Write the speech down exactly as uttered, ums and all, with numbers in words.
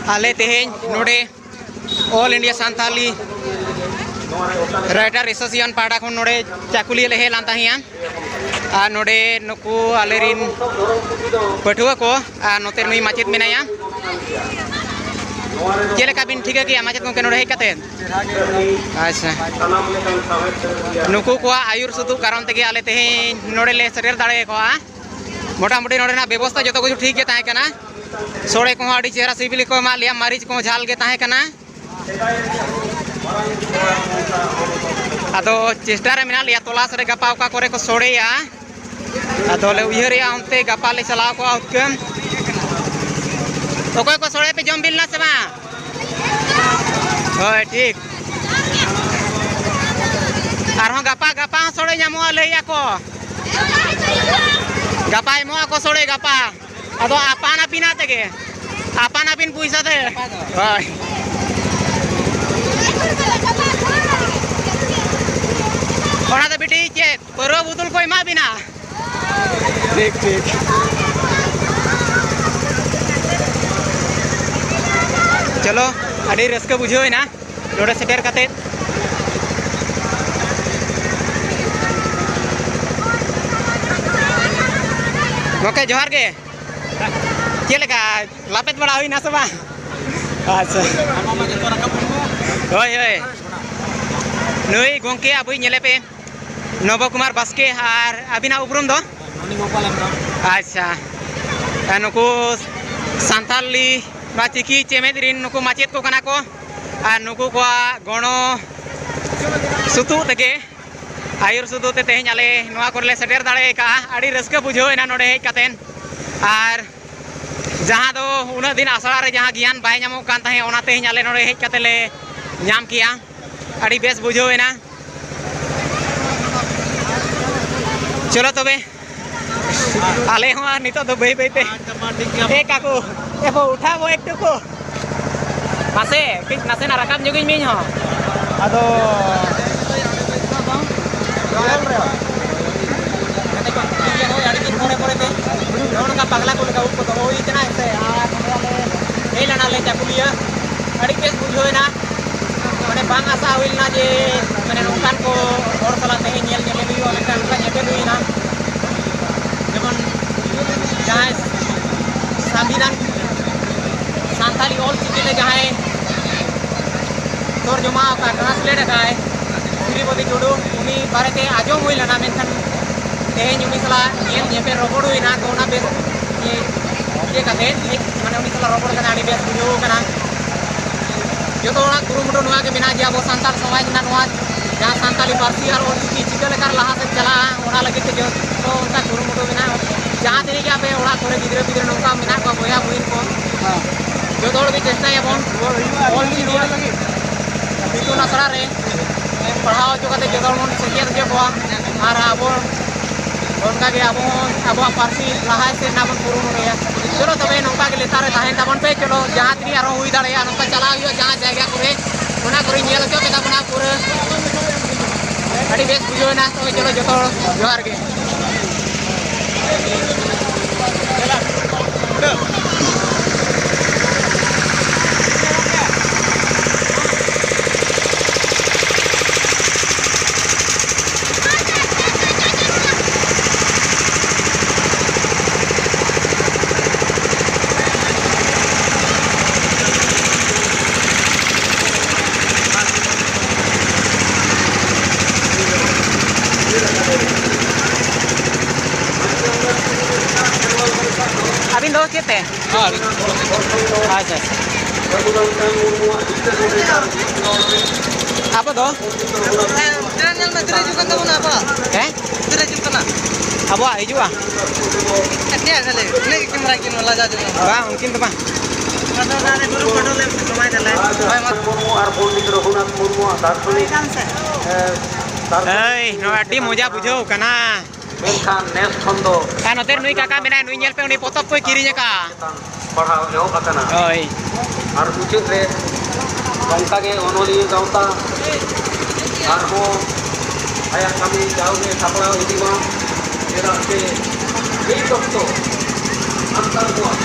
ᱟᱞᱮ ᱛᱮᱦᱮᱧ ᱱᱚᱰᱮ All India Santali Writer Association ᱯᱟᱦᱴᱟ ᱠᱷᱚᱱ ᱱᱚᱰᱮ ᱪᱟᱠᱩᱞᱤᱭᱟᱹ ᱞᱮ ᱦᱮᱡ ᱞᱮᱱ ᱛᱟᱦᱮᱸᱭᱟ᱾ ᱟᱨ ᱱᱚᱰᱮ ᱱᱩᱠᱩ ᱟᱞᱮᱨᱤᱱ ᱯᱟᱹᱴᱷᱩᱣᱟᱹ ᱠᱚ ᱟᱨ ᱱᱚᱛᱮ ᱱᱩᱭ ᱢᱟᱪᱮᱫ ᱢᱮᱱᱟᱭᱟ᱾ ᱪᱮᱫ ᱞᱮᱠᱟ ᱵᱤᱱ ᱴᱷᱤᱠᱟᱹ ᱠᱮᱜᱼᱟ ᱢᱟᱪᱮᱫ ᱜᱚᱢᱠᱮ ᱱᱚᱰᱮ ᱦᱮᱡ ᱠᱟᱛᱮᱫ? ᱟᱪᱪᱷᱟ, ᱱᱩᱠᱩ ᱠᱚᱣᱟᱜ ᱟᱹᱭᱩᱨ ᱥᱩᱛᱩᱜ ᱠᱟᱨᱚᱱ ᱛᱮᱜᱮ ᱟᱞᱮ ᱛᱮᱦᱮᱧ ᱱᱚᱰᱮ ᱞᱮ ᱥᱮᱴᱮᱨ ᱫᱟᱲᱮ ᱠᱟᱣᱟ᱾ ᱢᱚᱴᱟᱢᱩᱴᱤ ᱱᱚᱰᱮᱱᱟᱜ ᱵᱮᱵᱚᱥᱛᱷᱟ ᱡᱚᱛᱚ ᱠᱤᱪᱷᱩ ᱴᱷᱤᱠ ᱜᱮ ᱛᱟᱦᱮᱸ ᱠᱟᱱᱟ᱾ ᱥᱚᱲᱮ ᱠᱚᱦᱚᱸ ᱟᱹᱰᱤ ᱪᱮᱦᱨᱟ ᱥᱤᱵᱤᱞ ᱜᱮᱠᱚ ᱮᱢᱟᱜ ᱞᱮᱭᱟ, ᱢᱟᱹᱨᱤᱪ ᱠᱚᱦᱚᱸ ᱡᱷᱟᱞ ᱜᱮ ᱛᱟᱦᱮᱸ ᱠᱟᱱᱟ᱾ ᱟᱫᱚ ᱪᱮᱥᱴᱟ ᱨᱮ ᱢᱮᱱᱟᱜ ᱞᱮᱭᱟ, ᱛᱚᱞᱟᱥ ᱨᱮ ᱜᱟᱯᱟ ᱚᱠᱟ ᱠᱚᱨᱮ ᱠᱚ ᱥᱚᱲᱮᱭᱟ᱾ ᱟᱫᱚ ᱞᱮ ᱩᱭᱦᱟᱹᱨᱮᱜᱼᱟ ᱚᱱᱛᱮ ᱜᱟᱯᱟ ᱞᱮ ᱪᱟᱞᱟᱣ ᱠᱚᱜᱼᱟ ᱩᱛᱠᱟᱹᱢ᱾ ᱚᱠᱚᱭ ᱠᱚ ᱥᱚᱲᱮ ᱯᱮ ᱡᱚᱢ ᱵᱤᱞ ᱱᱟ ᱥᱮ ᱵᱟᱝ? ᱦᱳᱭ, ᱴᱷᱤᱠ᱾ ᱟᱨᱦᱚᱸ ᱜᱟᱯᱟ, ᱜᱟᱯᱟ ᱦᱚᱸ ᱥᱚᱲᱮ ᱧᱟᱢᱚᱜᱼᱟ ᱞᱟᱹᱭᱮᱜᱼᱟ ᱠᱚ᱾ ᱜᱟᱯᱟ ᱮᱢᱚᱜᱼᱟ ᱠᱚ ᱥᱚᱲᱮ ᱜᱟᱯᱟ᱾ ᱟᱫᱚ ᱟᱯᱟᱱ ᱟᱹᱯᱤᱱᱟᱜ ᱛᱮᱜᱮ, ᱟᱯᱟᱱ ᱟᱹᱯᱤᱱ ᱯᱚᱭᱥᱟ ᱛᱮ᱾ ᱦᱳᱭ᱾ ᱚᱱᱟ ᱫᱚ ᱵᱤᱴᱤ ᱪᱮᱫ ᱯᱟᱹᱣᱨᱟᱹ ᱵᱳᱛᱚᱞ ᱠᱚ ᱮᱢᱟ ᱵᱤᱱᱟ? ᱴᱷᱤᱠ, ᱴᱷᱤᱠ᱾ ᱪᱚᱞᱚ, ᱟᱹᱰᱤ ᱨᱟᱹᱥᱠᱟᱹ ᱵᱩᱡᱷᱟᱹᱣ ᱮᱱᱟ ᱱᱚᱰᱮ ᱥᱮᱴᱮᱨ ᱠᱟᱛᱮᱫ᱾ ᱜᱚᱢᱠᱮ, ᱡᱚᱦᱟᱨ ᱜᱮ᱾ ᱪᱮᱫ ᱞᱮᱠᱟ, ᱞᱟᱯᱮᱫ ᱵᱟᱲᱟ ᱦᱩᱭᱱᱟ ᱥᱮ ᱵᱟᱝ? ᱟᱪᱪᱷᱟ᱾ ᱦᱳᱭ, ᱦᱳᱭ᱾ ᱱᱩᱭ ᱜᱚᱢᱠᱮ ᱟᱵᱚᱭᱤᱡ ᱧᱮᱞᱮ ᱯᱮ, ᱱᱚᱵᱚ ᱠᱩᱢᱟᱨ ᱵᱟᱥᱠᱮ᱾ ᱟᱨ ᱟᱹᱵᱤᱱᱟᱜ ᱩᱯᱨᱩᱢ ᱫᱚ? ᱱᱚᱱᱤ ᱜᱳᱯᱟᱞ ᱦᱮᱢᱵᱨᱚᱢ᱾ ᱟᱪᱪᱷᱟ᱾ ᱟᱨ ᱱᱩᱠᱩ ᱥᱟᱱᱛᱟᱞᱤ ᱱᱚᱣᱟ ᱪᱤᱠᱤ ᱪᱮᱢᱮᱫ ᱨᱤᱱ ᱱᱩᱠᱩ ᱢᱟᱪᱮᱫ ᱠᱚ ᱠᱟᱱᱟ ᱠᱚ᱾ ᱟᱨ ᱱᱩᱠᱩ ᱠᱚᱣᱟᱜ ᱜᱚᱲᱚ ᱥᱩᱛᱩᱜ ᱛᱮᱜᱮ, ᱟᱹᱭᱩᱨ ᱥᱩᱛᱩᱜ ᱛᱮ ᱛᱮᱦᱮᱧ ᱟᱞᱮ ᱱᱚᱣᱟ ᱠᱚᱨᱮ ᱞᱮ ᱥᱮᱴᱮᱨ ᱫᱟᱲᱮ ᱟᱠᱟᱫᱼᱟ᱾ ᱟᱹᱰᱤ ᱨᱟᱹᱥᱠᱟᱹ ᱵᱩᱡᱷᱟᱹᱣ ᱮᱱᱟ ᱱᱚᱰᱮ ᱦᱮᱡ ᱠᱟᱛᱮᱫ᱾ ᱟᱨ ᱡᱟᱦᱟᱸ ᱫᱚ ᱩᱱᱟᱹᱜ ᱫᱤᱱ ᱟᱥᱲᱟ ᱨᱮ ᱡᱟᱦᱟᱸ ᱜᱮᱭᱟᱱ ᱵᱟᱭ ᱧᱟᱢᱚᱜ ᱠᱟᱱ ᱛᱟᱦᱮᱸᱫ, ᱚᱱᱟ ᱛᱮᱦᱮᱧ ᱟᱞᱮ ᱱᱚᱰᱮ ᱦᱮᱡ ᱠᱟᱛᱮᱫ ᱞᱮ ᱧᱟᱢ ᱠᱮᱜᱼᱟ᱾ ᱟᱹᱰᱤ ᱵᱮᱥ ᱵᱩᱡᱷᱟᱹᱣ ᱮᱱᱟ᱾ ᱪᱚᱞᱚ ᱛᱚᱵᱮ, ᱟᱞᱮ ᱦᱚᱸ ᱟᱨ ᱱᱤᱛᱚᱜ ᱫᱚ ᱵᱟᱹᱭ ᱵᱟᱹᱭ ᱛᱮ᱾ ᱟᱪᱪᱷᱟ, ᱢᱟ ᱴᱷᱤᱠ ᱜᱮᱭᱟ᱾ ᱮ ᱠᱟᱠᱩ, ᱮ ᱵᱚ, ᱩᱴᱷᱟᱣ ᱵᱚ ᱮᱠᱴᱩ ᱠᱚ᱾ ᱢᱟᱥᱮ, ᱠᱟᱹᱡ ᱱᱟᱥᱮᱱᱟᱜ ᱨᱟᱠᱟᱵ ᱧᱚᱜᱤᱧ ᱢᱮ ᱤᱧ ᱦᱚᱸ᱾ ᱟᱫᱚ ᱦᱳᱭ, ᱟᱹᱰᱤ ᱫᱤᱱ ᱯᱚᱨᱮ ᱯᱚᱨᱮ ᱛᱮ ᱱᱚᱜᱼᱚ ᱱᱚᱝᱠᱟ ᱯᱟᱜᱽᱞᱟ ᱠᱚ ᱞᱮᱠᱟ ᱩᱵ ᱠᱚ ᱫᱚᱦᱚ ᱦᱩᱭ ᱠᱟᱱᱟ, ᱥᱮ? ᱟᱨ ᱱᱚᱰᱮ ᱟᱞᱮ ᱦᱮᱡ ᱞᱮᱱᱟ ᱪᱟᱹᱠᱩᱞᱤᱭᱟᱹ᱾ ᱟᱹᱰᱤ ᱵᱮᱥ ᱵᱩᱡᱷᱟᱹᱣ ᱮᱱᱟ᱾ ᱢᱟᱱᱮ ᱵᱟᱝ ᱟᱥᱟ ᱦᱩᱭ ᱞᱮᱱᱟ ᱡᱮ ᱢᱟᱱᱮ ᱱᱚᱝᱠᱟᱱ ᱠᱚ ᱦᱚᱲ ᱥᱟᱞᱟᱜ ᱛᱮᱦᱮᱧ ᱧᱮᱞ ᱧᱮᱯᱮᱞ ᱦᱩᱭᱩᱜᱼᱟ, ᱢᱮᱱᱠᱷᱟᱱ ᱚᱱᱠᱟ ᱧᱮᱯᱮᱞ ᱦᱩᱭᱮᱱᱟ᱾ ᱡᱮᱢᱚᱱ ᱡᱟᱦᱟᱸᱭ ᱥᱚᱝᱵᱤᱫᱷᱟᱱ ᱥᱟᱱᱛᱟᱲᱤ ᱚᱞ ᱪᱤᱠᱤ ᱛᱮ ᱡᱟᱦᱟᱸᱭ ᱛᱚᱨᱡᱚᱢᱟ ᱟᱠᱟᱫ, ᱴᱨᱟᱱᱥᱞᱮᱴ ᱟᱠᱟᱫ ᱥᱨᱤᱯᱚᱛᱤ ᱴᱩᱰᱩ, ᱩᱱᱤ ᱵᱟᱨᱮᱛᱮ ᱟᱸᱡᱚᱢ ᱦᱩᱭ ᱞᱮᱱᱟ, ᱢᱮᱱᱠᱷᱟᱱ ᱛᱮᱦᱮᱧ ᱩᱱᱤ ᱥᱟᱞᱟᱜ ᱧᱮᱞ ᱧᱮᱯᱮᱞ ᱨᱚᱯᱚᱲ ᱦᱩᱭᱱᱟ, ᱛᱚ ᱚᱱᱟ ᱵᱮᱥ ᱤᱭᱟᱹ ᱠᱟᱛᱮ ᱢᱟᱱᱮ ᱩᱱᱤ ᱥᱟᱞᱟᱜ ᱨᱚᱯᱚᱲ ᱠᱟᱛᱮ ᱟᱹᱰᱤ ᱵᱮᱥ ᱵᱩᱡᱷᱟᱹᱣ ᱠᱟᱱᱟ᱾ ᱡᱚᱛᱚ ᱦᱚᱲᱟᱜ ᱠᱩᱨᱩᱢᱩᱴᱩ ᱱᱚᱣᱟ ᱜᱮ ᱢᱮᱱᱟᱜᱼᱟ ᱡᱮ ᱟᱵᱚ ᱥᱟᱱᱛᱟᱲ ᱥᱚᱢᱟᱡᱽ ᱨᱮᱱᱟᱜ ᱱᱚᱣᱟ ᱡᱟᱦᱟᱸ ᱥᱟᱱᱛᱟᱲᱤ ᱯᱟᱹᱨᱥᱤ ᱟᱨ ᱚᱞ ᱪᱤᱠᱤ ᱪᱤᱠᱟᱹ ᱞᱮᱠᱟᱨ ᱞᱟᱦᱟ ᱥᱮᱫ ᱪᱟᱞᱟᱜᱼᱟ, ᱚᱱᱟ ᱞᱟᱹᱜᱤᱫ ᱛᱮ ᱡᱚᱛᱚ ᱚᱱᱠᱟ ᱠᱩᱨᱩᱢᱩᱴᱩ ᱢᱮᱱᱟᱜᱼᱟ᱾ ᱡᱟᱦᱟᱸ ᱛᱤᱱᱟᱹᱜ ᱜᱮ ᱟᱯᱮ ᱚᱲᱟᱜ ᱠᱚᱨᱮ ᱜᱤᱫᱽᱨᱟᱹ ᱯᱤᱫᱽᱨᱟᱹ ᱱᱚᱝᱠᱟ ᱢᱮᱱᱟᱜ ᱠᱚᱣᱟ, ᱵᱚᱭᱦᱟ ᱵᱩᱦᱤᱱ ᱠᱚ, ᱦᱮᱸ᱾ ᱡᱚᱛᱚ ᱦᱚᱲ ᱜᱮ ᱪᱮᱥᱴᱟᱭᱟᱵᱚᱱ ᱚᱞ ᱪᱤᱠᱤ ᱤᱛᱩᱱ ᱟᱥᱲᱟ ᱨᱮ ᱯᱟᱲᱦᱟᱣ ᱦᱚᱪᱚ ᱠᱟᱛᱮ ᱡᱚᱛᱚ ᱦᱚᱲ ᱵᱚᱱ ᱥᱮᱪᱮᱫ ᱦᱚᱪᱚ ᱠᱚᱣᱟ᱾ ᱟᱨ ᱟᱵᱚ ᱚᱱᱠᱟ ᱜᱮ ᱟᱵᱚ ᱦᱚᱸ ᱟᱵᱚᱣᱟᱜ ᱯᱟᱹᱨᱥᱤ ᱞᱟᱦᱟ ᱥᱮᱫ ᱱᱟᱜ ᱵᱚᱱ ᱠᱩᱨᱩᱢᱩᱴᱩᱭᱟ᱾ ᱪᱚᱞᱚ ᱛᱚᱵᱮ ᱱᱚᱝᱠᱟ ᱜᱮ ᱞᱮᱛᱟᱲ ᱨᱮ ᱛᱟᱦᱮᱱ ᱛᱟᱵᱚᱱ ᱯᱮ᱾ ᱪᱚᱞᱚ ᱡᱟᱦᱟᱸ ᱛᱤᱱᱟᱹᱜ ᱟᱨᱦᱚᱸ ᱦᱩᱭ ᱫᱟᱲᱮᱭᱟᱜᱼᱟ ᱱᱚᱝᱠᱟ ᱪᱟᱞᱟᱣ ᱦᱩᱭᱩᱜᱼᱟ ᱡᱟᱦᱟᱸ ᱡᱟᱭᱜᱟ ᱠᱚᱨᱮ, ᱚᱱᱟ ᱠᱚᱨᱮ ᱧᱮᱞ ᱦᱚᱪᱚ ᱠᱮᱫᱟ ᱵᱚᱱᱟ ᱯᱩᱨᱟᱹ᱾ ᱟᱹᱰᱤ ᱵᱮᱥ ᱵᱩᱡᱷᱟᱹᱣ ᱮᱱᱟ᱾ ᱛᱚᱵᱮ ᱪᱚᱞᱚ ᱡᱚᱛᱚ ᱦᱚᱲ ᱡᱚᱦᱟᱨ ᱜᱮ᱾ ᱟᱹᱵᱤᱱ ᱫᱚ ᱪᱮᱫ ᱛᱮ? ᱟᱪᱪᱷᱟ, ᱟᱪᱪᱷᱟ᱾ ᱟᱵᱚ ᱫᱚ? ᱛᱤᱨᱮ ᱧᱮᱞ ᱢᱮ, ᱛᱤᱨᱮ ᱦᱤᱡᱩᱜ ᱠᱟᱱ ᱛᱟᱵᱚᱱᱟ ᱟᱵᱚᱣᱟᱜ? ᱦᱮᱸ? ᱛᱤᱨᱮ ᱦᱤᱡᱩᱜ ᱠᱟᱱᱟ? ᱟᱵᱚᱣᱟᱜ ᱦᱤᱡᱩᱜᱼᱟ? ᱪᱮᱫ ᱠᱷᱟᱹᱞᱤ ᱤᱱᱟᱹ ᱜᱮ ᱠᱮᱢᱮᱨᱟ ᱠᱤᱱ ᱞᱟᱡᱟᱣ ᱪᱟᱵᱟ᱾ ᱵᱟᱝ, ᱩᱱᱠᱤᱱ ᱫᱚ ᱵᱟᱝ᱾ ᱟᱫᱚ ᱛᱟᱦᱞᱮ ᱫᱩᱲᱩᱵ ᱯᱷᱳᱴᱳ ᱞᱮ ᱥᱚᱢᱚᱭ ᱫᱟᱞᱮ᱾ ᱦᱳᱭ, ᱢᱟ᱾ ᱢᱩᱨᱢᱩ ᱟᱨ ᱯᱚᱱᱰᱤᱛ ᱨᱚᱜᱷᱩᱱᱟᱛᱷ ᱢᱩᱨᱢᱩᱣᱟᱜ ᱫᱟᱨᱥᱚᱱᱤᱠ, ᱮ, ᱫᱟᱨᱥᱚᱱᱤᱠ ᱮᱭ, ᱱᱚᱣᱟ ᱟᱹᱰᱤ ᱢᱚᱡᱟ ᱵᱩᱡᱷᱟᱹᱣ ᱠᱟᱱᱟ᱾ ᱢᱮᱱᱠᱷᱟᱱ ᱱᱮᱥ ᱠᱷᱚᱱ ᱫᱚ ᱟᱨ ᱱᱚᱛᱮ ᱱᱩᱭ ᱠᱟᱠᱟ ᱢᱮᱱᱟᱭ, ᱱᱩᱭ ᱧᱮᱞ ᱯᱮ, ᱩᱱᱤ ᱯᱚᱛᱚᱵ ᱠᱚᱭ ᱠᱤᱨᱤᱧ ᱟᱠᱟᱫᱼᱟ᱾ ᱪᱮᱛᱟᱱ ᱯᱟᱲᱦᱟᱣ ᱮᱦᱚᱵ ᱟᱠᱟᱱᱟ᱾ ᱦᱳᱭ᱾ ᱟᱨ ᱢᱩᱪᱟᱹᱫ ᱨᱮ ᱱᱚᱝᱠᱟ ᱜᱮ ᱚᱱᱚᱞᱤᱭᱟᱹ ᱜᱟᱶᱛᱟ ᱟᱨᱦᱚᱸ ᱟᱭᱟᱜ ᱠᱟᱹᱢᱤ ᱡᱟᱣᱜᱮ ᱥᱟᱯᱲᱟᱣ ᱤᱫᱤ ᱢᱟ, ᱪᱮᱫᱟᱜ ᱥᱮ ᱱᱤᱛ ᱚᱠᱛᱚ ᱥᱟᱱᱛᱟᱲ ᱠᱚᱣᱟᱜ